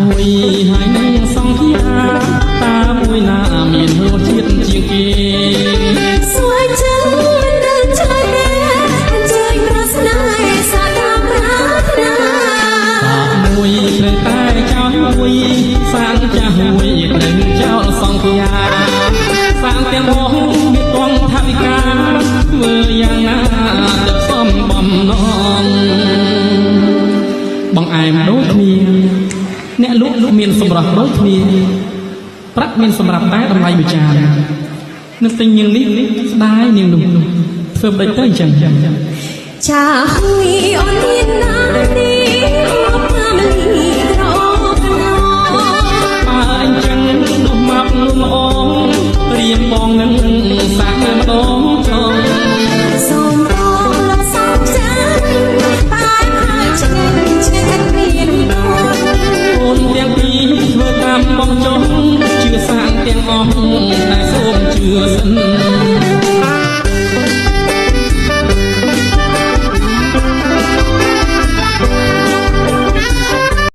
មួយហើយនឹងសង្ឃាតាមួយណាមានរសជាតិជាងគេ ស្វ័យចឹងមិនដឹងឆ្លើយទេអញ្ជើញប្រស្នេហ៍សាតាមប្រាថ្នា សាកមួយត្រូវតែចោលមួយសាងចាស់មួយត្រូវចោលសង្ឃាសាងទាំងអស់មានកងថវិកាធ្វើយ៉ាងណាទើបសមបំណងបងអែមដូចគ្នាអ្នកលក់មានសម្រស់ដូចគ្នាប្រាក់មានសម្រាប់តែតម្លៃមួយចាននឹងទិញនាងនេះស្ដាយនាងនោះធ្វើមិនដេចទៅអញ្ចឹង ចាហួយអូនមានណានេះអបមលីក្រអូបណោ បើអញ្ចឹងនោះមកលំអងរៀមបងនឹងសាកម្ដងចង សូមបងលំសោកចាញ់តែហើយឆ្ងាញ់ឆ្ងាញ់មានគូ អូនទាំងពីរធ្វើតាមបងចង់ជឿសាងទាំងអស់តែសូមជឿសិន។